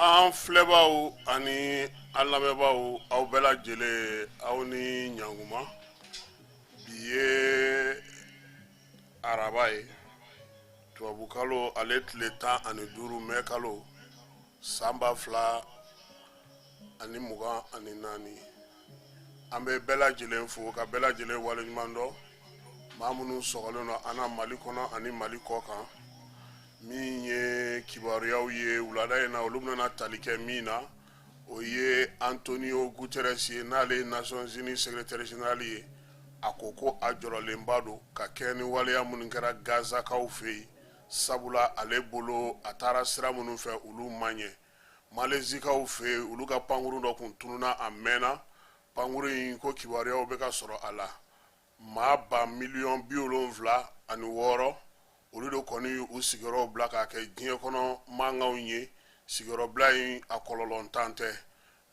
An filɛbaaw ani an lamɛnbaaw, aw bɛɛ lajɛlen, aw ni ɲankuma. Bi ye araba ye, tubabukalo ale tile 15, mɛ kalo, san 2024. An bɛ bɛɛ lajɛlen fo ka bɛɛ lajɛlen waleɲuman dɔn, maa minnu sɔgɔlen don an na Mali kɔnɔ ani Mali kɔ kan. Min ye kibaruyaw ye wulada in na, olu bɛna tali kɛ min na, o ye Antonio Guterres ye, n'ale ye Nations Unies secrétaire général ye. A ko ko a jɔrɔlenba don ka kɛ ni waleya minnu kɛra Gazakaw fɛ yen, sabula ale bolo a taara sira minnu fɛ, olu man ɲɛ. Malezikaw fɛ yen, olu ka pankurun dɔ kun tununna a mɛnna. Pankurun in ko kibaruyaw bɛ ka sɔrɔ a la, maa ba 76 miliyɔn, olu de kɔni u sigiyɔrɔw bila k'a kɛ diɲɛ kɔnɔ mankanw ye. Sigiyɔrɔbila in, a kɔlɔlɔntan tɛ.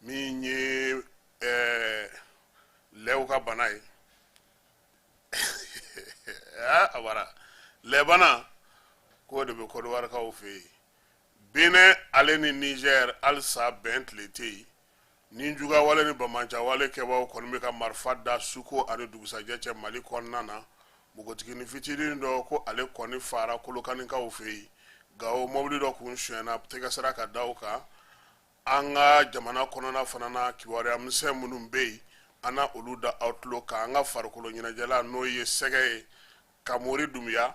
Min ye lɛw ka bana ye, a bara lɛbana k'o de bɛ Kɔdiwarikaw fɛ yen. Benin ale ni Niger, halisa bɛn tile tɛ yen. Ni jugawale ni bamancawale kɛbaw kɔni bɛ ka marifa da suko ani dugusajɛ cɛ Mali kɔnɔna na. Npogotiginin fitinin dɔ ko ale kɔni fara Kolokanikaw fɛ yen. Gawo, mɔbili dɔ kun sonyɛna, tɛgɛ sera ka da o kan. An ka jamana kɔnɔna fana na, kibaruya misɛn minnu bɛ yen, an na olu da aw tulo kan. An ka farikolo ɲɛnajɛla, n'o ye sɛgɛ ye, Kamori Dunbiya,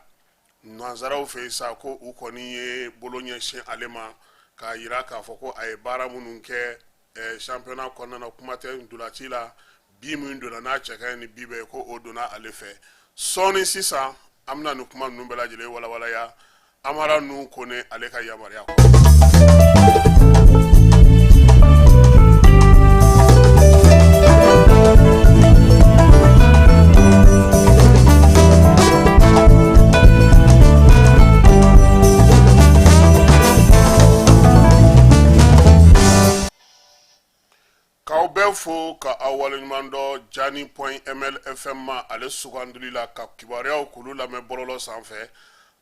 nansaraw fɛ yen sa, ko u kɔni ye bolo ɲɛsin ale ma k'a jira k'a fɔ ko a ye baara minnu kɛ championnat kɔnɔna na, kuma tɛ ntolaci la, bi min donna n'a cɛ ka ɲi ni bi bɛɛ ye, ko o donna ale fɛ. Sɔɔni sisan, an bɛna nin kuma ninnu bɛɛ lajɛlen walawalaya Amara nu Kone ale ka yamaruya kɔnɔ. K'aw bɛɛ fo ka aw waleɲuman dɔn Jani point MLFM ma ale sugandili la ka kibaruyaw k'olu lamɛn bɔlɔlɔ sanfɛ.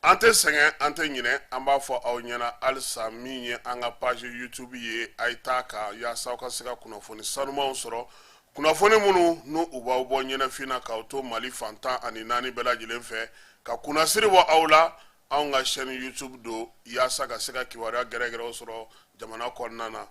An tɛ sɛgɛn, an tɛ ɲinɛ, an b'a fɔ aw ɲɛna halisa, min ye an ka page YouTube ye, a ye taa ka yaasa aw ka se ka kunnafoni sanumanw sɔrɔ, kunnafoni minnu n'u u b'aw bɔ ɲɛnafin na k'aw to Mali fan 14 bɛɛ lajɛlen fɛ, ka kunnasiri bɔ aw la. Anw ka chaîne YouTube don yaasa ka se ka kibaruya gɛrɛgɛrɛw sɔrɔ jamana kɔnɔna na.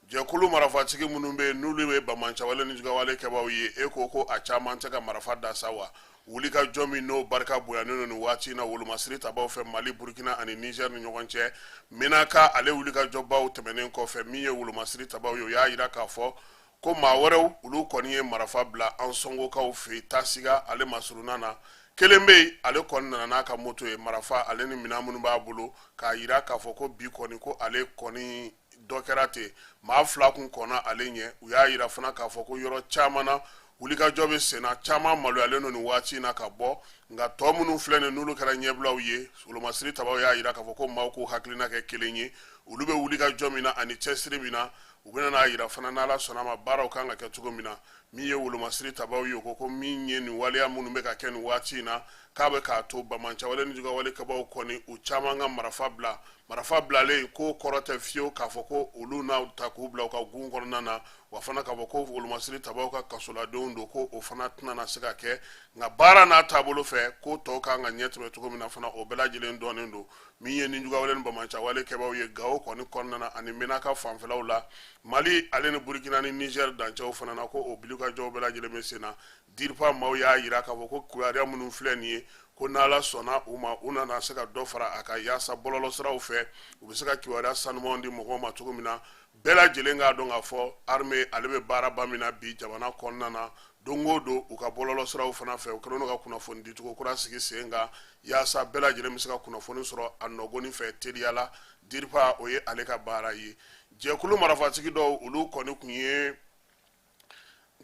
Jɛkulu marifatigi minnu bɛ yen, n'olu bɛ bamancɛwale ni jugawale kɛbaaw ye, e ko ko a caman tɛ ka marifa da sa wa? Wulikajɔ min n'o barika bonyanen don nin waati in na wolomasiri tabaw fɛ Mali, Burukina ani Niger ni ɲɔgɔn cɛ, Menaka ale wulikajɔbaw tɛmɛnen kɔfɛ, min ye wolomasiri tabaw ye, o y'a jira k'a fɔ ko maa wɛrɛw, olu kɔni ye marifa bila Ansɔngokaw fɛ yen Tasiga ale masurunna na. Kelen bɛ yen, ale kɔni nana n'a ka moto ye, marifa ale ni minɛn minnu b'a bolo, k'a jira k'a fɔ ko bi kɔni ko ale kɔni dɔ kɛra ten, maa fila kun kɔnna ale ɲɛ. U y'a jira fana k'a fɔ ko yɔrɔ caman na, wulikajɔ bɛ senna, caman maloyalen don nin waati in na ka bɔ, nka tɔ minnu filɛ nin, n'olu kɛra ɲɛbilaw ye, wolomasiri tabaw y'a jira k'a fɔ ko maaw k'u hakilina kɛ kelen ye, olu bɛ wulikajɔ min na ani cɛsiri min na. U bɛna n'a jira fana, n'Ala sɔnna ma, baaraw kan ka kɛ cogo min na. Min ye wolomasiri tabaw ye, o ko ko min ye nin waleya minnu bɛ ka kɛ nin waati in na, k'a bɛ k'a to bamancɛwale ni jugawale kɛbaw kɔni, u caman ka marifa bila. Marifa bilalen ko kɔrɔ tɛ fiyewu k'a fɔ ko olu n'a ta k'u bila u ka gun kɔnɔna na, wa fana k'a fɔ ko wolomasiri tabaw ka kasoladenw don, ko o fana tɛna na se ka kɛ. Nka baara n'a taabolo fɛ, ko tɔw kan ka ɲɛ tɛmɛ cogo min na fana, o bɛɛ lajɛlen dɔnnen don. Min ye nijugawale ni bamancɛwale kɛbaw ye Gawo kɔni kɔnɔna na ani Menaka fanfɛlaw la, Mali ale ni Burukina ni Niger dancɛw fana na, ko o wulikajɔw bɛɛ lajɛlen bɛ sen na. DIRPA maaw y'a jira k'a fɔ ko kibaruya minnu filɛ nin ye. Ko n'Ala sɔnna u ma, u nana se ka dɔ fara a kan yaasa bɔlɔlɔsiraw fɛ, u bɛ se ka kibaruya sanumanw di mɔgɔw ma cogo min na, bɛɛ lajɛlen k'a dɔn k'a fɔ armée ale bɛ baaraba min na bi jamana kɔnɔna na. Don o don, u ka bɔlɔlɔsiraw fana fɛ, u kɛlen don ka kunnafoni dicogo kura sigi sen kan yaasa bɛɛ lajɛlen bɛ se ka kunnafoni sɔrɔ a nɔgɔnin fɛ teliya la. DIRPA, o ye ale ka baara ye. Jɛkulu marifatigi dɔw, olu kɔni tun ye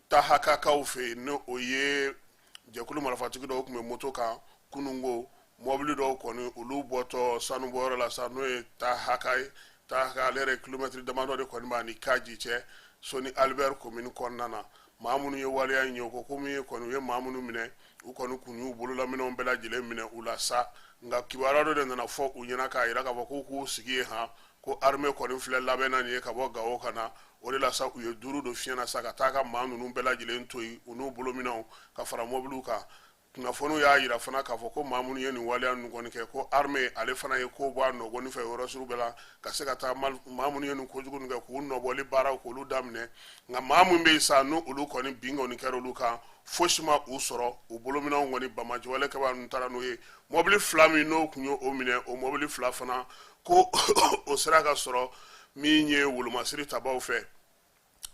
Tahakakaw fɛ yen, ni o ye jɛkulu marifatigi dɔw tun bɛ moto kan kununko, mɔbili dɔw kɔni, olu bɔtɔ sanubɔyɔrɔ la sa, n'o ye Tahaka ye. Tahaka ale yɛrɛ, kilomɛtiri damadɔ de kɔni b'a ni Kaji cɛ, Soni Albert komini kɔnɔna na. Maa minnu ye waleya in ye, u ko ko min ye kɔni, u ye maa minnu minɛ, u kɔni kun y'u bololaminɛnw bɛɛ lajɛlen minɛ u la sa. Nka kibaruya dɔ de nana fɔ u ɲɛna k'a yira k'a fɔ k'u k'u sigi yen han, ko armée kɔni filɛ labɛn na nin ye ka bɔ Gawo ka na. O de la sa, u ye duuru don fiɲɛ na sa ka taa ka maa ninnu bɛɛ lajɛlen to yen, u n'u bolominɛnw ka fara mɔbiliw kan. Kunnafoniw y'a yira fana k'a fɔ ko maa minnu ye nin waleya ninnu kɔni kɛ, ko armée ale fana ye ko bɔ a nɔgɔnin fɛ yɔrɔ sugu bɛɛ la ka se ka taa maa minnu ye nin kojugu ninnu kɛ, k'u nɔbɔli baaraw k'olu daminɛ. Nka maa min bɛ yen sa, n'u olu kɔni bin kɔni kɛra olu kan, fosi ma u sɔrɔ. U bolominɛnw kɔni, banbaanciwale kɛbaa ninnu taara n'o ye. Mɔbili fila min n'o tun ye o minɛ, o mɔbili fila fana, ko o sera ka sɔrɔ min ye wolomasiri tabaw fɛ.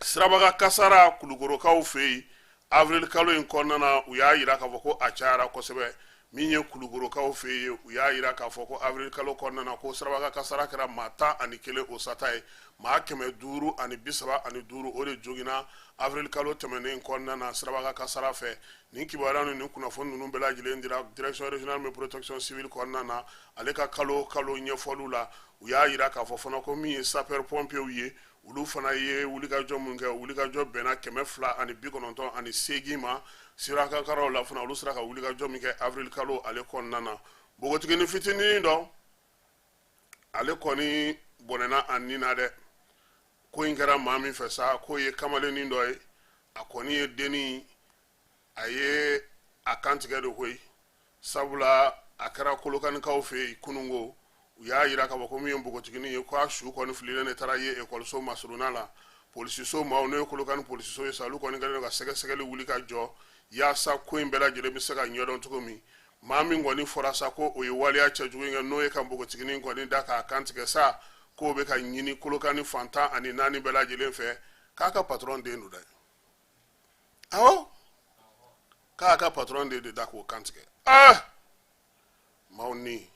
Sirabakan kasara Kulukorokaw fɛ yen avril kalo in kɔnɔna na, u y'a yira k'a fɔ ko a cayara kosɛbɛ. Min ye Kulukorokaw fɛ yen, u y'a yira k'a fɔ ko avril kalo kɔnɔna na, ko sirabakan kasara kɛra maa 11 o sata ye. Maa 535, o de joginna avril kalo tɛmɛnen kɔnɔna na sirabakan kasara fɛ. Nin kibaruya ninnu ni kunnafoni ninnu bɛɛ lajɛlen dira direction régionale de protection civile kɔnɔna na, ale ka kalo kalo ɲɛfɔliw la. U y'a yira k'a fɔ fana ko min ye sapeur pompiers ye, olu fana ye wulikajɔ mun kɛ, wulikajɔ bɛnna 298 ma. Sirabakan kasaraw la fana, olu sera ka wulikajɔ min kɛ avril kalo ale kɔnɔna na. Npogotiginin fitinin dɔ, ale kɔni bɔnɛna a ni na dɛ. Ko in kɛra maa min fɛ sa, k'o ye kamalennin dɔ ye. A kɔni ye dennin, a ye a kantigɛ de koyi, sabula a kɛra Kolokanikaw fɛ yen kununko. U y'a yira k'a fɔ ko min ye npogotiginin ye, ko a su kɔni fililen de taara ye ekɔliso masurunna la. Polisiso maaw, n'o ye Kolokani polisiso ye sa, olu kɔni kɛlen don ka sɛgɛsɛgɛli wuli ka jɔ yaasa ko in bɛɛ lajɛlen bɛ se ka ɲɛdɔn cogo min. Maa min kɔni fɔra sa ko o ye waleya cɛjugu in kɛ, n'o ye ka npogotiginin kɔni da k'a kantigɛ sa, k'o bɛ ka ɲini Kolokani fan 14 bɛɛ lajɛlen fɛ, k'a ka patɔrɔn den don dɛ. Awɔ, k'a ka patɔrɔn den de da k'o kantigɛ. Aa, maaw ni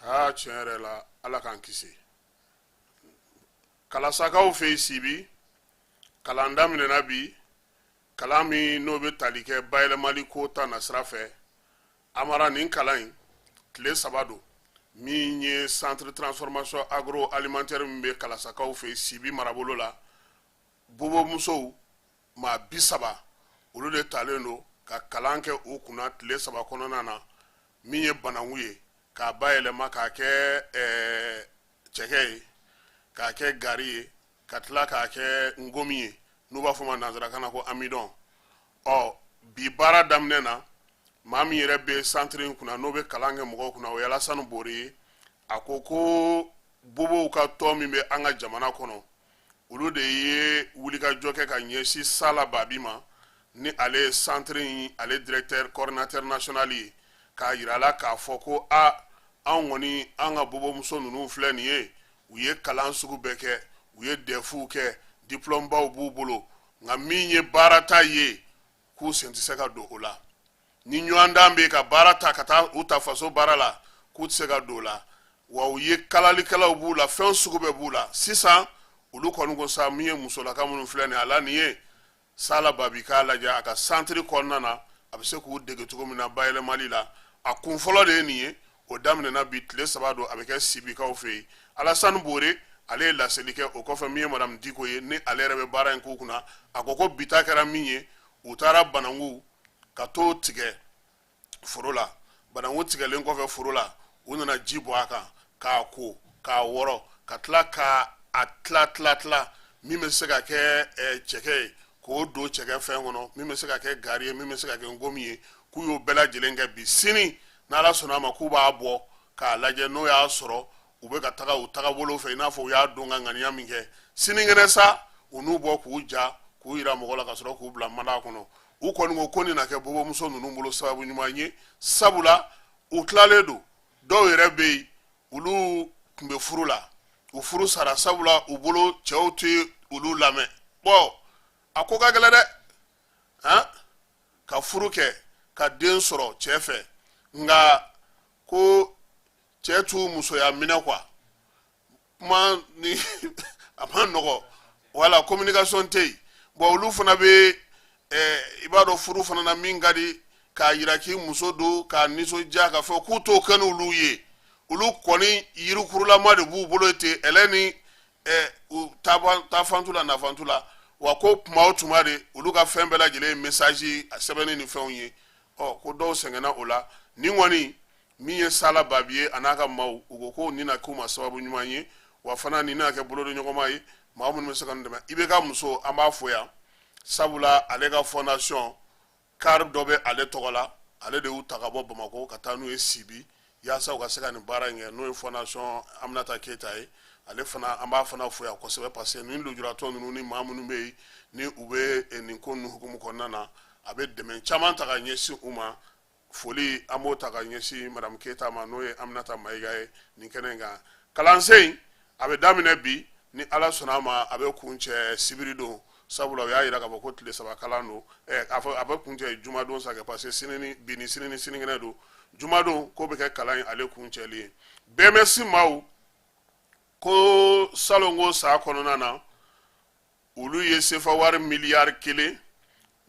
aa, tiɲɛ yɛrɛ la, Ala k'an kisi. Kalasakaw fɛ yen Sibi, kalan daminɛna bi. Kalan min n'o bɛ tali kɛ bayɛlɛmali ko ta nasira fɛ, amara nin kalan in tile 3 don. Min ye centre transformation agro alimentaire min bɛ Kalasakaw fɛ yen Sibi marabolo la, bobomusow maa 30, olu de talen don ka kalan kɛ u kunna tile 3 kɔnɔna na. Min ye bananku ye, k'a bayɛlɛma k'a kɛ cɛkɛ ye, k'a kɛ gari ye, ka tila k'a kɛ ngomi ye, n'u b'a fɔ ma nansarakan na ko amidon. Ɔ bi baara daminɛ na, maa min yɛrɛ bɛ santiri in kunna, n'o bɛ kalan kɛ mɔgɔw kunna, o ye Alasani Bore ye. A ko ko bobow ka tɔn min bɛ an ka jamana kɔnɔ, olu de ye wulikajɔ kɛ ka ɲɛsin Sala Babi ma, ni ale ye santiri in ale directeur coordinateur national ye, k'a yira a la k'a fɔ ko a anw kɔni, an ka bobomuso ninnu filɛ nin ye, u ye kalan sugu bɛɛ kɛ, u ye DEF kɛ, diplɔmubaw b'u bolo, nka min ye baara ta ye, k'u sen tɛ se ka don o la. Ni ɲɔgɔndan bɛ ka baara ta ka taa u ta faso baara la, k'u tɛ se ka don o la. Wa u ye kalalikɛlaw b'u la, fɛn sugu bɛɛ b'u la. Sisan olu kɔni ko sa, min ye musolaka minnu filɛ nin ye, a la nin ye Sala Babi k'a lajɛ a ka santiri kɔnɔna na, a bɛ se k'u dege cogo min na bayɛlɛmali la. A kun fɔlɔ de ye nin ye, o daminɛna bi, tile 3 don, a bɛ kɛ Sibikaw fɛ yen. Alasani Bore ale ye laseli kɛ. O kɔfɛ, min ye madamu Diko ye, ni ale yɛrɛ bɛ baara in k'u kunna, a ko ko bi ta kɛra min ye, u taara bananku ka t'o tigɛ foro la. Bananku tigɛlen kɔfɛ foro la, u nana ji bɔ a kan k'a ko, k'a wɔrɔ, ka tila ka a tila tila tila, min bɛ se ka kɛ cɛkɛ ye, k'o don cɛkɛ fɛn kɔnɔ, min bɛ se ka kɛ gari ye, min bɛ se ka kɛ ngomi ye, k'u y'o bɛɛ lajɛlen kɛ bi. Sini, n'Ala sɔnna a ma, k'u b'a bɔ k'a lajɛ n'o y'a sɔrɔ u bɛ ka taga u tagabolo fɛ i n'a fɔ u y'a don ka ŋaniya min kɛ. Sinikɛnɛ sa, u n'u bɔ k'u ja k'u yira mɔgɔ la ka sɔrɔ k'u bila mana kɔnɔ. U kɔni ko ko nin na kɛ bobomuso ninnu bolo sababu ɲuman ye, sabula u tilalen don. Dɔw yɛrɛ bɛ yen, olu tun bɛ furu la, u furu sara, sabula u bolo cɛw tɛ olu lamɛn. Bɔn, a ko ka gɛlɛn dɛ, han, ka furu kɛ ka den sɔrɔ cɛ fɛ, nka ko cɛ t'u musoya minɛ quoi, kuma ni a ma nɔgɔ, wala communication tɛ yen. Bon, olu fana bɛ i b'a dɔn, furu fana na, min ka di k'a yira k'i muso don k'a nisɔndiya, ka fɔ k'u t'o kɛ n'olu ye. Olu kɔni yirikurulama de b'u bolo ten, ɛlɛ ni u taafan t'u la, nafan t'u la. Wa ko tuma o tuma de, olu ka fɛn bɛɛ lajɛlen ye message a sɛbɛnni ni fɛnw ye. Ɔ, ko dɔw sɛgɛnna o la. Nin kɔni min ye Sala Babi ye, a n'a ka maaw, u ko ko nin na k'u ma sababu ɲuman ye, wa fana nin na kɛ bolodiɲɔgɔnma ye, maa minnu bɛ se ka nin dɛmɛ. IBK muso, an b'a fo yan, sabula ale ka fondation car dɔ bɛ ale tɔgɔ la. Ale de y'u ta ka bɔ Bamakɔ ka taa n'u ye Sibi, yaasa u ka se ka nin baara in kɛ, n'o ye fondation Aminata Keyita ye. Ale fana, an b'a fana fo yan kosɛbɛ, parce que nin lujuratɔ ninnu ni maa minnu bɛ yen ni u bɛ nin ko ninnu hukumu kɔnɔna na, a bɛ dɛmɛ caman ta ka ɲɛsin u ma. Foli, an b'o ta ka ɲɛsin madame Keyita ma, n'o ye Aminata Mayiga ye nin kɛnɛ in kan. Kalansen in, a bɛ daminɛ bi, ni Ala sɔnna a ma, a bɛ kuncɛ sibiri don, sabula u y'a jira k'a fɔ ko tile 3 kalan don. A fɔ a bɛ kuncɛ jumadon sa kɛ, parce que sini ni bi ni sini ni sinikɛnɛ don. Jumadon ko bɛ kɛ kalan in ale kuncɛli ye. BMS maaw ko salongo sa kɔnɔna na, olu ye sefa wari miliyari 1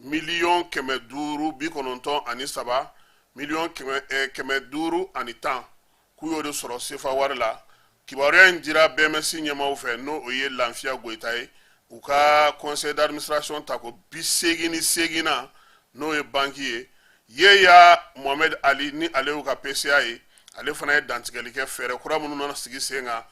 593 miliyɔn 510, k'u y'o de sɔrɔ sefa wari la. Kibaruya in dira BMS ɲɛmaaw fɛ, n'o o ye Lafiya Goyita ye, u ka conseil d'administration ta ko 88nan, n'o ye banki ye. Yeya Mohamed Ali, ni ale y'u ka PCA ye, ale fana ye dantigɛli kɛ fɛɛrɛ kura minnu nana sigi sen kan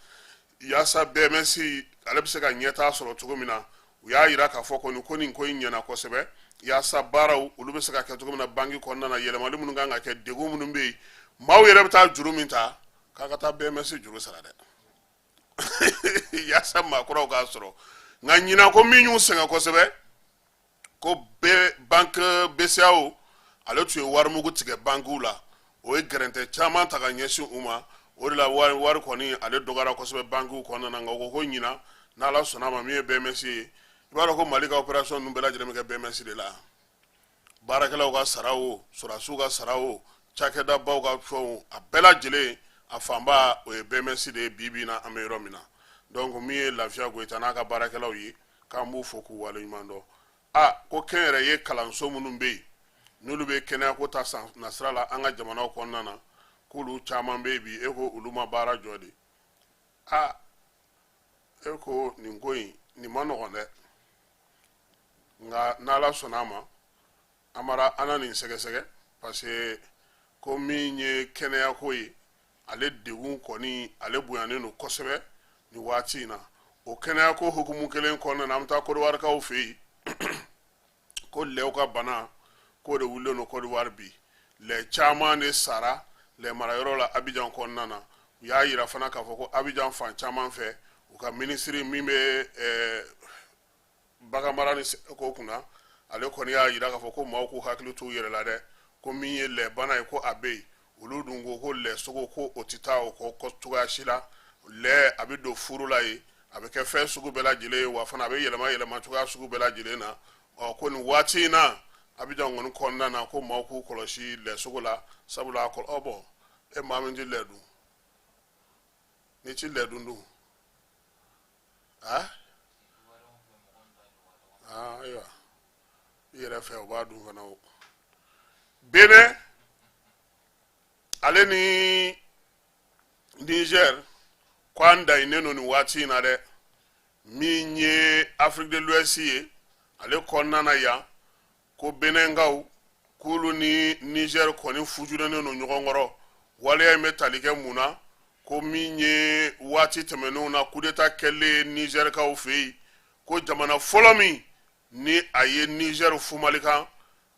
yaasa BMS ale bɛ se ka ɲɛtaa sɔrɔ cogo min na. U y'a jira k'a fɔ kɔni ko nin ko in ɲɛna kosɛbɛ, yaasa baaraw olu bɛ se ka kɛ cogo min na banki kɔnɔna na, yɛlɛmali minnu kan ka kɛ, degun minnu bɛ yen, maaw yɛrɛ bɛ taa juru min ta k'a ka taa BMS juru sara dɛ, yaasa maakɔrɔw k'a sɔrɔ. Nka ɲinan, ko min y'u sɛgɛn kosɛbɛ, ko banque BCEAO ale tun ye warimugu tigɛ bankiw la, o ye gɛrɛntɛ caman ta ka ɲɛsin u ma. O de la wari kɔni ale dɔgɔyara kosɛbɛ bankiw kɔnɔna na. Nka u ko ko ɲinan, n'Ala sɔnna a ma, min ye BMS ye, i b'a dɔn ko Mali ka opération ninnu bɛɛ lajɛlen bɛ kɛ BMS de la, baarakɛlaw ka sara o, sɔrɔdasiw ka sara o, cakɛdabaw ka fɛnw, a bɛɛ lajɛlen, a fanba o ye BMS de ye bi bi in na an bɛ yɔrɔ min na. Donc min ye Lafiya Goyita n'a ka baarakɛlaw ye, k'an b'u fo k'u waleɲuman dɔn. A ko kɛnyɛrɛye kalanso minnu bɛ yen, n'olu bɛ kɛnɛyako ta san nasira la an ka jamanaw kɔnɔna na, k'olu caman bɛ yen bi, e ko olu ma baara jɔ de. A e ko nin ko in nin ma nɔgɔn dɛ, nka n'Ala sɔnna a ma, Amara, an na nin sɛgɛsɛgɛ, parce que ko min ye kɛnɛyako ye, ale degun kɔni ale bonyanen don kosɛbɛ nin waati in na. O kɛnɛyako hukumu kelen kɔnɔna na, an bɛ taa Kɔdiwarikaw fɛ yen, ko lɛw ka bana k'o de wulilen don Kɔdiwari bi. Lɛ caman de sara lɛ marayɔrɔ la Abijan kɔnɔna na. U y'a yira fana k'a fɔ ko Abijan fan caman fɛ, u ka minisiri min bɛ bagan mara ni ko kunna, ale kɔni y'a yira k'a fɔ ko maaw k'u hakili t'u yɛrɛ la dɛ, ko min ye lɛ bana ye, ko a bɛ yen. Olu dun ko ko lɛ sogo, ko o tɛ taa o kɔ cogoya si la. Lɛ a bɛ don furu la yen, a bɛ kɛ fɛn sugu bɛɛ lajɛlen ye, wa fana a bɛ yɛlɛma yɛlɛma cogoya sugu bɛɛ lajɛlen na. Ɔ, ko nin waati in na, Abijan kɔni kɔnɔna na, ko maaw k'u kɔlɔsi lɛ sogo la, sabula a kɔlɔ. Ɔ bɔn, e maa min tɛ lɛ dun, n'i ti lɛ dun dun, aa, ayiwa, i yɛrɛ fɛ, o b'a dun fana. O Benin ale ni Niger ko an dayinnen don nin waati in na dɛ. Min ye Afrique de l'Ouest ye, ale kɔnɔna na yan, ko Benɛnkaw k'olu ni Niger kɔni fujunen don ɲɔgɔn kɔrɔ. Waleya in bɛ tali kɛ mun na? Ko min ye waati tɛmɛnenw na, coup d'état kɛlen Nizɛrikaw fɛ yen, ko jamana fɔlɔ min ni a ye Nizɛri fumalikan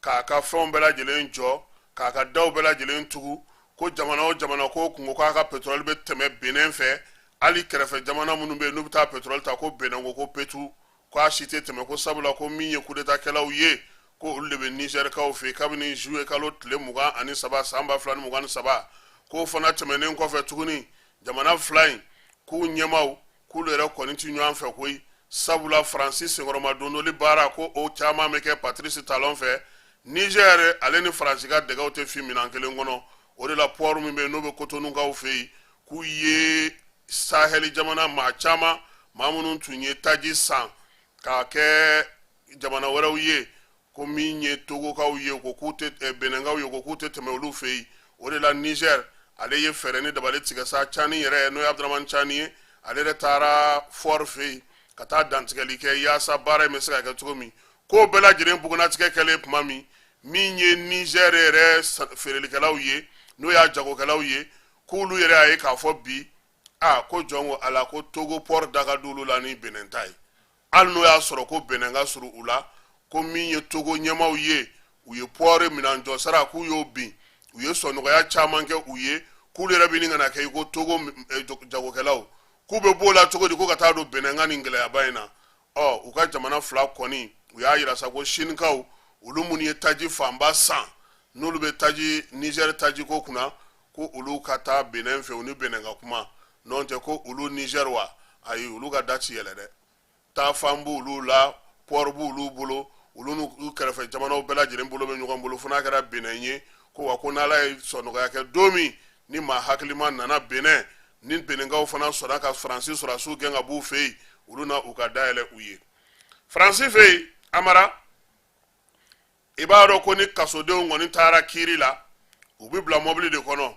k'a ka fɛnw bɛɛ lajɛlen jɔ, k'a ka daw bɛɛ lajɛlen tugu, ko jamana o jamana ko kungo k'a ka pétrole bɛ tɛmɛ Benin fɛ, hali kɛrɛfɛ jamana minnu bɛ yen n'u bɛ taa pétrole ta, ko Benin ko ko petu, k'a si tɛ tɛmɛ, ko sabula ko min ye coup d'état kɛlaw ye. Ko olu de bɛ Nizɛrikaw fɛ yen kabini zuwe kalo tile 23 san 2023. K'o fana tɛmɛnen kɔfɛ tuguni, jamana fila in k'u ɲɛmaaw k'olu yɛrɛ kɔni ti ɲɔgɔn fɛ koyi, sabula Faransi senkɔrɔmadondoli baara ko o caman bɛ kɛ Patrice Talon fɛ. Nizɛri ale ni Faransi ka dɛgɛw tɛ fin minɛn kelen kɔnɔ. O de la port min bɛ yen n'o bɛ Kotonukaw fɛ yen, k'u ye sahɛli jamana maa caman, maa minnu tun ye taji san k'a kɛ jamana wɛrɛw ye, ko min ye Togokaw ye, ko k'u tɛ Benɛnkaw ye, ko k'u tɛ tɛmɛ olu fɛ yen. O de la Niger ale ye fɛɛrɛ ni dabali tigɛ sa. Cani yɛrɛ, n'o ye Abdramani Cani ye, ale yɛrɛ taara Faure fɛ yen ka taa dantigɛli kɛ yaasa baara in bɛ se ka kɛ cogo min. K'o bɛɛ lajɛlen bugunnatigɛ kɛlen tuma min, min ye Niger yɛrɛ feerelikɛlaw ye, n'o y'a jagokɛlaw ye, k'olu yɛrɛ y'a ye k'a fɔ bi a ko jɔn ko Ala ko Togo port da ka di olu la ni Benin ta ye, hali n'o y'a sɔrɔ ko Benin ka surun u la. Ko min ye Togo ɲɛmaaw ye, u ye port minɛn jɔsara k'u y'o bin, u ye sɔnɔgɔya caman kɛ u ye, k'olu yɛrɛ bɛ ɲini ka na kɛ i ko Togo jagokɛlaw, k'u bɛ b'o la cogo di ko ka taa don Benin ka nin gɛlɛyaba in na? Ɔ, u ka jamana fila kɔni, u y'a yira sa ko Sinikaw, olu minnu ye taji fanba san, n'olu bɛ taji Nizɛri taji ko kunna, ko olu ka taa Benin fɛ, u ni Benin ka kuma. N'o tɛ ko olu Nizɛri wa, ayi, olu ka da ti yɛlɛ dɛ. Taafan b'olu la, port b'olu bolo, olu n'u kɛrɛfɛ jamanaw bɛɛ lajɛlen bolo bɛ ɲɔgɔn bolo, fo n'a kɛra Benin ye. Ko wa ko n'Ala ye sɔnɔgɔya kɛ don min ni maa hakilima nana Benin, ni Beninkaw fana sɔnna ka Faransi sɔrɔdasiw gɛn ka b'u fɛ yen, olu na u ka dayɛlɛ u ye Faransi fɛ yen. Amara, i b'a dɔn ko ni kasodenw kɔni taara kiiri la, u bɛ bila mɔbili de kɔnɔ.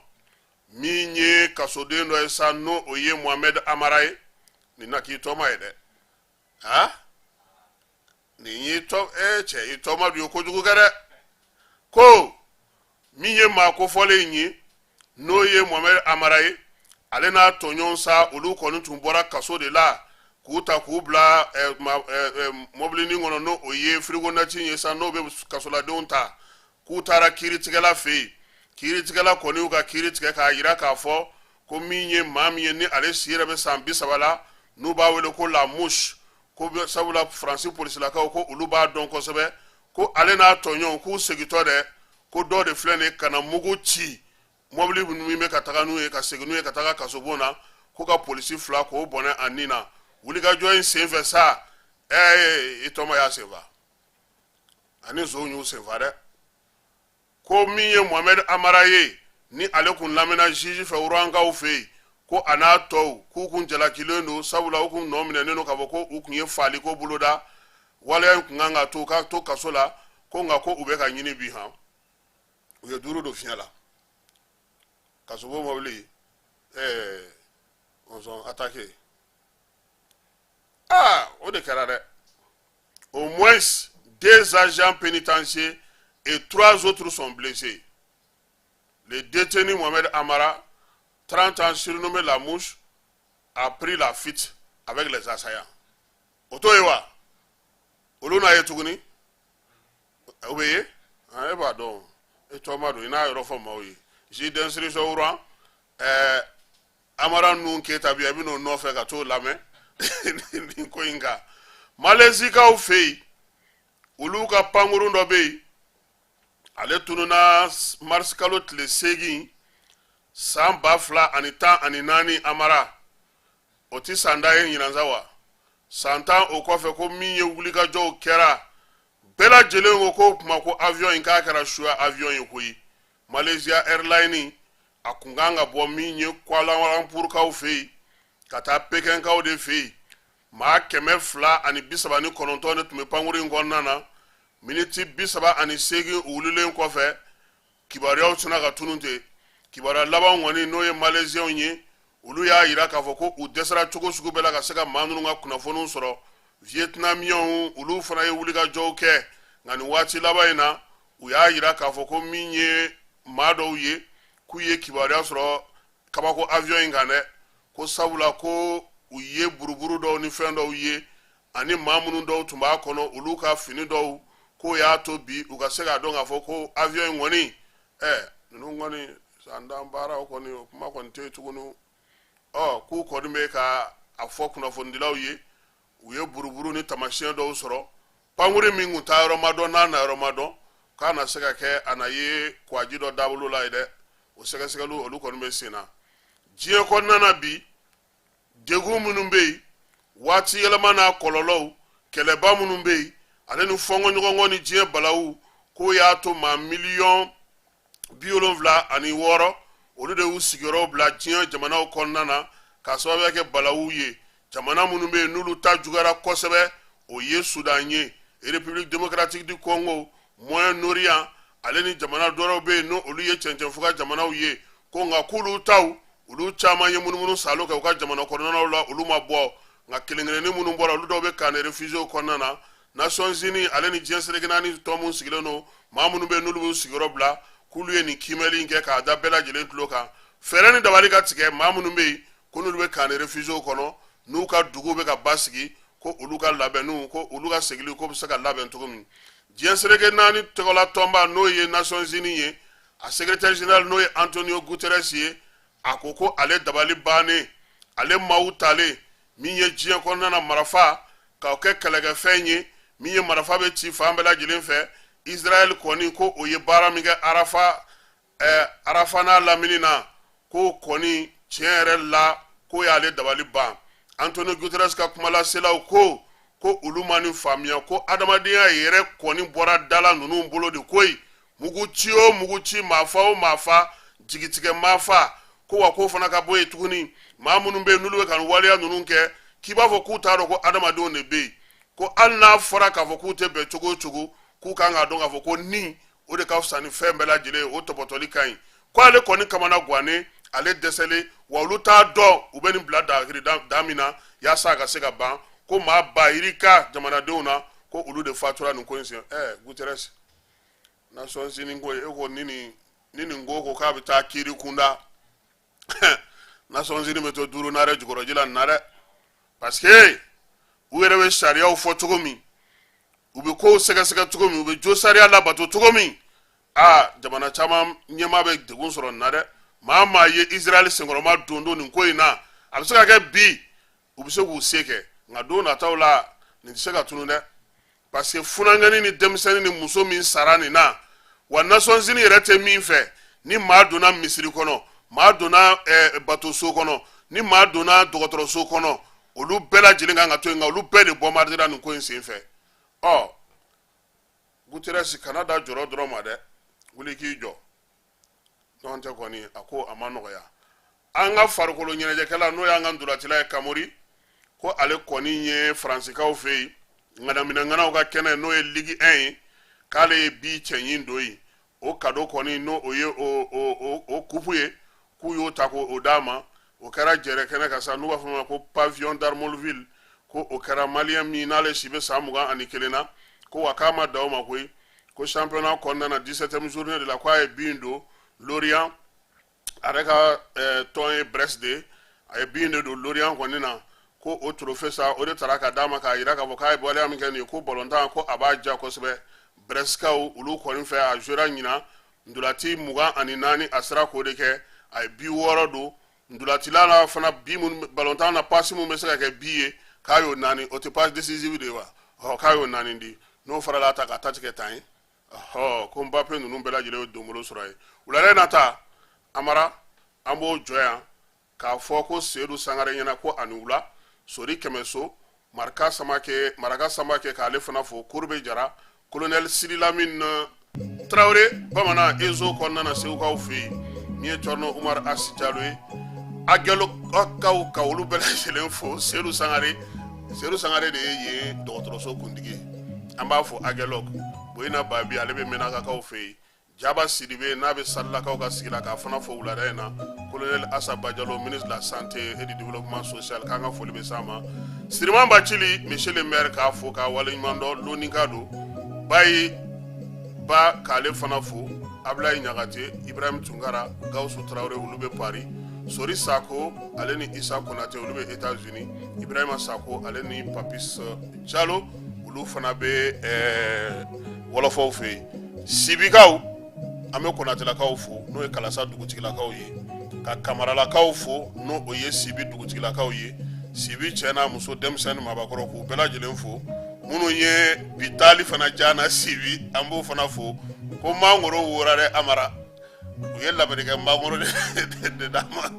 Min ye kasoden dɔ ye sa, n'o o ye Mohamed Amara ye, nin na k'i tɔma ye dɛ. Ha, nin y'i tɔ ee cɛ, i tɔma dun ye kojugu kɛ dɛ. Ko min ye maa kofɔlen in ye, n'o ye Mohamed Amara ye, ale n'a tɔɲɔgɔnw sa, olu kɔni tun bɔra kaso de la k'u ta k'u bila mɔbilinin kɔnɔ, n'o o ye fourgonnette ye sa, n'o bɛ kasoladenw ta, k'u taara kiiritigɛla fɛ yen. Kiiritigɛla kɔni y'u ka kiiri tigɛ k'a yira k'a fɔ ko min ye maa min ye, ni ale si yɛrɛ bɛ san 30 la, n'u b'a wele ko La Mouche, ko sabula Faransi polisilakaw ko olu b'a dɔn kosɛbɛ, ko ale n'a tɔɲɔgɔnw k'u segintɔ dɛ, ko dɔ de filɛ nin ye ka na mugu ci mɔbili min bɛ ka taga n'u ye ka segin n'u ye ka taga kasobon na, ko ka polisi fila k'o bɔnɛ a ni na. Wulikajɔ in senfɛ sa, ɛɛ, i tɔma y'a senfa ani zonw y'u senfa dɛ. Ko min ye Mohamed Amara ye, ni ale kun lamɛnna juge fɛ Rouenkaw fɛ yen, ko a n'a tɔw k'u kun jalakilen don, sabula u kun nɔ minɛnen don k'a fɔ ko u kun ye faaliko boloda, waleya in kun kan ka to ka to kaso la, ko nka ko u bɛ ka ɲini bi han, u ye duuru don fiɲɛ la. Kasobon mɔbili, ɛɛ, on attaqué. Aa, o de kɛra dɛ. Au moins deux agents pénitentiaires et trois autres sont blessés. Le détenu Mohamed Amara, 30 ans, surnommé La Mouche, a pris la fuite avec les assaillants. O t'o ye wa? Olu n'a ye tuguni? O bɛ ye? E b'a dɔn, e tɔma don, i n'a yɔrɔ fɔ maaw ye. Juge d'instruction Rouen, ɛɛ, Amara ninnu Keyita bi, a bɛ n'o nɔfɛ ka t'o lamɛn nin ko in kan. Malɛzikaw fɛ yen, olu ka pankurun dɔ bɛ yen, ale tununna marisi kalo tile 8 san 2014. Amara, o ti san da ye ɲinan sa wa, san 10 o kɔfɛ, ko min ye wulikajɔw kɛra, bɛɛ lajɛlen ko k'o tuma ko avion in k'a kɛra suya avion ye koyi. Malaysia Airlines a kun kan ka bɔ min ye Kuala Lumpurkaw fɛ yen ka taa Pekinkaw de fɛ yen. Maa 239 de tun bɛ pankurun in kɔnɔna na. Miniti 38 u wulilen kɔfɛ, kibaruyaw sina ka tunun ten. Kibaruya laban kɔni, n'o ye Malaysienw ye, olu y'a yira k'a fɔ ko u dɛsɛra cogo sugu bɛɛ la ka se ka maa ninnu ka kunnafoniw sɔrɔ. Vietnamienw, olu fana ye wulikajɔw kɛ, nka nin waati laban in na, u y'a yira k'a fɔ ko min ye maa dɔw ye, k'u ye kibaruya sɔrɔ kabako avion in kan dɛ, ko sabula ko u ye buruburu dɔw ni fɛn dɔw ye, ani maa minnu dɔw tun b'a kɔnɔ, olu ka fini dɔw, k'o y'a to bi u ka se k'a dɔn k'a fɔ ko avion in kɔni, ɛ, ninnu kɔni san 10 baaraw kɔni, o kuma kɔni tɛ yen tuguni. Ɔ, k'u kɔni bɛ ka a fɔ kunnafonidilaw ye, u ye buruburu ni taamasiyɛn dɔw sɔrɔ. Pankuri min kun taa yɔrɔ ma dɔn, n'a na yɔrɔ ma dɔn, k'a na se ka kɛ a na ye kwaji dɔ dabolo la ye dɛ. O sɛgɛsɛgɛliw, olu kɔni bɛ sen na diɲɛ kɔnɔna na bi. Degun minnu bɛ yen, waati yɛlɛma n'a kɔlɔlɔw, kɛlɛba minnu bɛ yen, ale ni fɔnkɔɲɔgɔnkɔ ni diɲɛ balawu, k'o y'a to maa 76 miliyɔn, olu de y'u sigiyɔrɔw bila diɲɛ jamanaw kɔnɔna na k'a sababuya kɛ balawu ye. Jamana minnu bɛ yen n'olu ta juguyara kosɛbɛ, o ye Sudan ye, République démocratique du Congo, Moyen-Orient, ale ni jamana dɔwɛrɛw bɛ yen n'olu ye cɛncɛnfuga jamanaw ye. Ko nka k'olu taw, olu caman ye munumunu salo kɛ u ka jamana kɔnɔnaw la, olu ma bɔ. Nka kelen kelenni minnu bɔra, olu dɔw bɛ camp de réfugiés kɔnɔna na. Nations Unies ale ni diɲɛ seleke naani tɔn minnu sigilen don, maa minnu bɛ yen n'olu b'u sigiyɔrɔ bila, k'olu ye nin kiimɛli in kɛ k'a da bɛɛ lajɛlen tulo kan, fɛɛrɛ ni dabali ka tigɛ maa minnu bɛ yen ko n'olu bɛ camp de réfugiés kɔnɔ, n'u ka duguw bɛ ka basigi, ko olu ka labɛnniw, ko olu ka segili ko bɛ se ka labɛn cogo min. Diɲɛ seleke naani tɔgɔla tɔnba, n'o ye Nations Unies ye, a secrétaire général, n'o ye Antonio Guterres ye, a ko ko ale dabali bannen, ale maaw talen min ye diɲɛ kɔnɔna na marafa k'o kɛ kɛlɛkɛfɛn ye, min ye marafa bɛ ci fan bɛɛ lajɛlen fɛ. Israël kɔni, ko o ye baara min kɛ Arafa, Arafa n'a lamini na, ko kɔni tiɲɛ yɛrɛ la, k'o y'ale dabali ban. Antonio Guterres ka kumalaselaw ko ko olu ma nin faamuya, ko adamadenya yɛrɛ kɔni bɔra da la ninnu bolo de koyi. Mugu ci o mugu ci, maafa o maafa, jigitigɛ maafa, ko wa k'o fana ka bɔ yen tuguni. Maa minnu bɛ yen n'olu bɛ ka nin waleya ninnu kɛ, k'i b'a fɔ k'u t'a dɔn ko adamadenw de bɛ yen, ko hali n'a fɔra k'a fɔ k'u tɛ bɛn cogo o cogo, k'u kan k'a dɔn k'a fɔ ko ni o de ka fisa ni fɛn bɛɛ lajɛlen ye, o tɔpɔtɔli ka ɲi. Ko ale kɔni kamana gannen, ale dɛsɛlen wa, olu t'a dɔn u bɛ nin bila dagiri da min na yaasa a ka se ka ban. Ko maa ba yirika jamanadenw na, ko olu de fatura nin ko in sen. Guterres, Nations Unies ko, e ko ni nin ni nin ko ko k'a bɛ taa kiiri kunda, Nations Unies bɛ to duuru naare jukɔrɔji la nin na dɛ, parce que u yɛrɛ bɛ sariyaw fɔ cogo min, u bɛ kow sɛgɛsɛgɛ cogo min, u bɛ jo sariya labato cogo min, aa, jamana caman ɲɛmaa bɛ degun sɔrɔ nin na dɛ. Maa maa ye Israël senkɔrɔma don don nin ko in na, a bɛ se ka kɛ bi u bɛ se k'u se kɛ, nka don nataw la nin tɛ se ka tunun dɛ, parce que funankɛnin ni denmisɛnnin ni muso min sara nin na, wa Nations Unies yɛrɛ tɛ min fɛ, ni maa donna misiri kɔnɔ, maa donna batoso kɔnɔ, ni maa donna dɔgɔtɔrɔso kɔnɔ, olu bɛɛ lajɛlen kan ka to yen, nka olu bɛɛ de bombardera nin ko in sen fɛ. Ɔ, Guterres, kana da jɔrɔ dɔrɔn ma dɛ, wuli k'i jɔ. N'o tɛ kɔni, a ko a ma nɔgɔya. An ka farikolo ɲɛnajɛkɛla, n'o y'an ka ntolacila ye, Kamori, ko ale kɔni ye Faransikaw fɛ yen ŋanaminɛŋanaw ka kɛnɛ, n'o ye Ligue 1 ye, k'ale ye bi cɛɲin don yen. O cadeau kɔni, n'o o ye o coupe ye, k'u y'o ta k'o d'a ma. O kɛra jɛrɛ kɛnɛ kan sa, n'u b'a fɔ ma ko Pavillon d'Armorville. Ko o kɛra Malien min n'ale si bɛ san 21 na, ko wa k'a ma dan o ma koyi, ko championnat kɔnɔna na, 17e journée de la, ko a ye bin don Lorient, a yɛrɛ ka tɔn ye Brest de, a ye bin de don Lorient kɔni na. Ko o trophée sa, o de taara ka d'a ma k'a yira k'a fɔ k'a ye waleya min kɛ nin ye, ko balontan, ko a b'a diya kosɛbɛ Brestkaw olu kɔni fɛ. A jouera ɲinan ntolati 24, a sera k'o de kɛ, a ye bi 6 don ntolatila la fana. Bi mun balontan na, passe mun bɛ se ka kɛ bi ye, k'a y'o naani, o tɛ passe décisive de ye wa? Ɔ, k'a y'o naani di, n'o farala ta ka ta tigɛ tan ye. Ɔhɔ, ko Mbappe ninnu bɛɛ lajɛlen ye donbolo sɔrɔ ye. Wulada in na ta, Amara, an b'o jɔ yan k'a fɔ ko Seyidu Sangare ɲɛna ko ani wula, Sori Kɛmɛso, Maraka Samakɛ, Maraka Samakɛ, k'ale fana fo, Korube Jara, Colonel Sidi Lamine Tarawele, bamanan ezo kɔnɔna na Segukaw fɛ yen, min ye Cɔrɔnɔ Umar Asi Jalo ye, Agɛlɔkaw, ka olu bɛɛ lajɛlen fo. Seyidu Sangare, Seyidu Sangare de ye yen dɔgɔtɔrɔso kuntigi ye, an b'a fo. Agɛlɔk Boyina Babi, ale bɛ Mɛnakakaw fɛ yen. Jaba Sidibe, n'a bɛ Salilakaw ka sigi la, k'a fana fo wulada in na. Colonel Asa Bajalo, ministre de la Santé et du Développement social, k'an ka foli bɛ s'a ma. Siriman Bacili, monsieur le maire, k'a fo k'a waleɲuman dɔn, Lonika don. Bayi Ba, k'ale fana fo. Abulayi Ɲagate, Ibrahim Tunkara, Gawusu Tarawele, olu bɛ Paris. Sori Sako ale ni Isa Konate, olu bɛ États-Unis. Ibrahima Sako ale ni Papis Jalo, olu fana bɛ wɔlɔfɔw fɛ yen. Sibikaw, an bɛ Konatelakaw fo, n'o ye Kalasa dugutigilakaw ye, ka Kamaralakaw fo, n'o o ye Sibi dugutigilakaw ye. Sibi cɛ n'a muso, denmisɛnnin, maabakɔrɔ, k'u bɛɛ lajɛlen fo. Minnu ye bi taali fana diya na Sibi, an b'o fana fo. Ko mangoro wora dɛ, Amara. U ye lamerikɛ mangoro de d'an ma,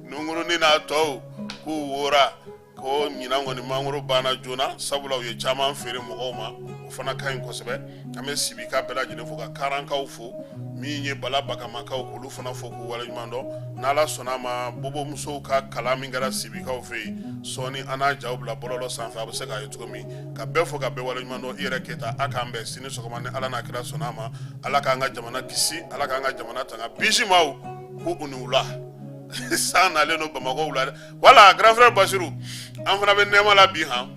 nungurunin n'a tɔw, k'u wora. Ko ɲinan kɔni mangoro banna joona, sabula u ye caman feere mɔgɔw ma. O fana ka ɲi kosɛbɛ. An bɛ Sibika bɛɛ lajɛlen fo, ka Karankaw fo, min ye Bala Bagamakaw, k'olu fana fo k'u waleɲuman dɔn. N'Ala sɔnna a ma, bobomusow ka kalan min kɛra Sibikaw fɛ yen, sɔɔni an n'a jaw bila bɔlɔlɔ sanfɛ, a bɛ se k'a ye cogo min. Ka bɛɛ fo ka bɛɛ waleɲuman dɔn. I yɛrɛ Keyita, a k'an bɛn sini sɔgɔma ni Ala n'a kira sɔnna a ma. Ala k'an ka jamana kisi, Ala k'an ka jamana tanga. Bisimaw ko u ni wula. San nalen don Bamakɔ wula dɛ. Wala grand frère Basiru, an fana bɛ nɛɛma la bi han.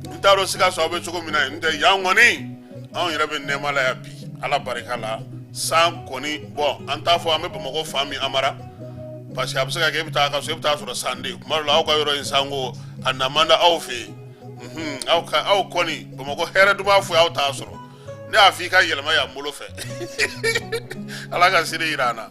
N t'a dɔn Sikaso aw bɛ cogo min na yen, n tɛ yan kɔni, anw yɛrɛ bɛ nɛɛma la yan bi, Ala barika la. San kɔni, bɔn, an t'a fɔ an bɛ Bamakɔ fan min, Amara, parce que a bɛ se ka kɛ e bɛ taa a ka so, e bɛ taa sɔrɔ san tɛ yen. Tuma dɔ la aw ka yɔrɔ in sanko a na man di aw fɛ yen. Aw ka aw kɔni Bamakɔ hɛrɛ duman foyi aw t'a sɔrɔ. Ne y'a fɔ i ka yɛlɛma yan bolo fɛ. Ala ka sini yira an na.